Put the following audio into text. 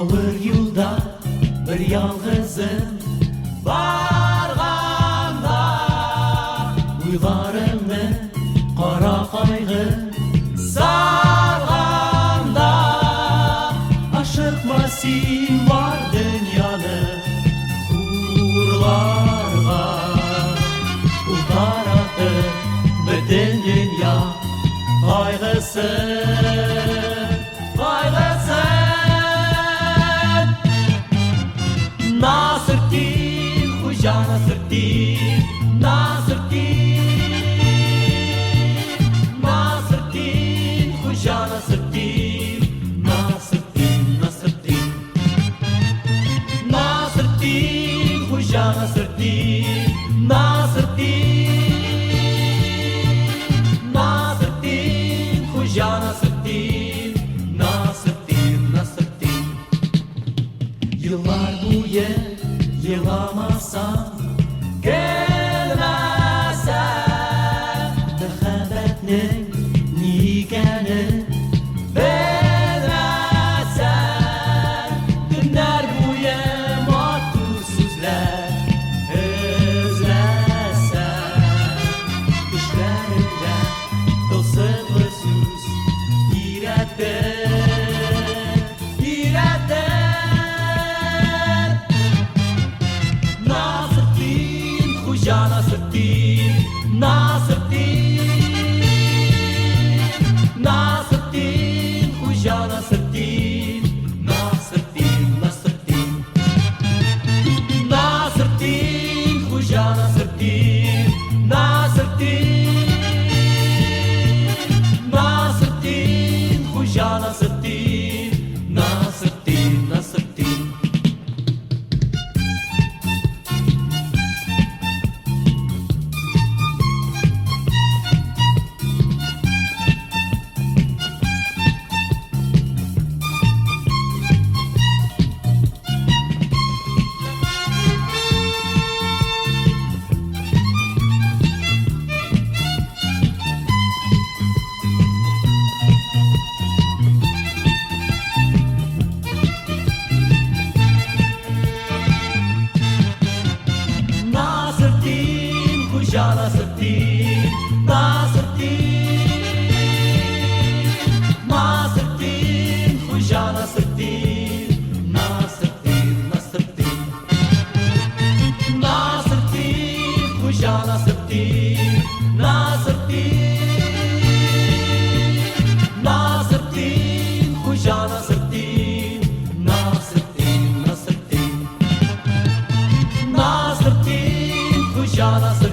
Авыр юлда бер ялгызым барганда, уйларымны кара кайгы сарганда, ашыкма син бар дөньяны хурларга. Ул таратыр бөтен дөнья кайгысын, кайгысын. Насыртдин, Хуҗа Насыртдин, Насыртдин, Насыртдин, Хуҗа Насыртдин, Насыртдин, Насыртдин. Насыртдин, Хуҗа Насыртдин, Насыртдин, Насыртдин, Хуҗа Насыртдин, Насыртдин, Насыртдин. Еллар буе еламасаң, көлмәсәң, мәхәббәтнең ни икәнен белмәсәң, төннәр буе матур сүзләр эзләсәң, төшләреңдә тылсымлы сүз өйрәтер, өйрәтер. Насыртдин, Хуҗа Насыртдин, Насыртдин, Насыртдин, Хуҗа Насыртдин, Насыртдин, Насыртдин. Насыртдин, Хуҗа Насыртдин, Насыртдин, Насыртдин, Хуҗа Насыртдин, Насыртдин, Насыртдин. Насыртдин, Хуҗа Насыртдин, Насыртдин, Насыртдин, Хуҗа Насыртдин, Насыртдин, Насыртдин. Насыртдин, Хуҗа Насыртдин, Насыртдин, Насыртдин, Хуҗа Насыртдин, Насыртдин, Насыртдин. Насыртдин, Хуҗа Насыртдин.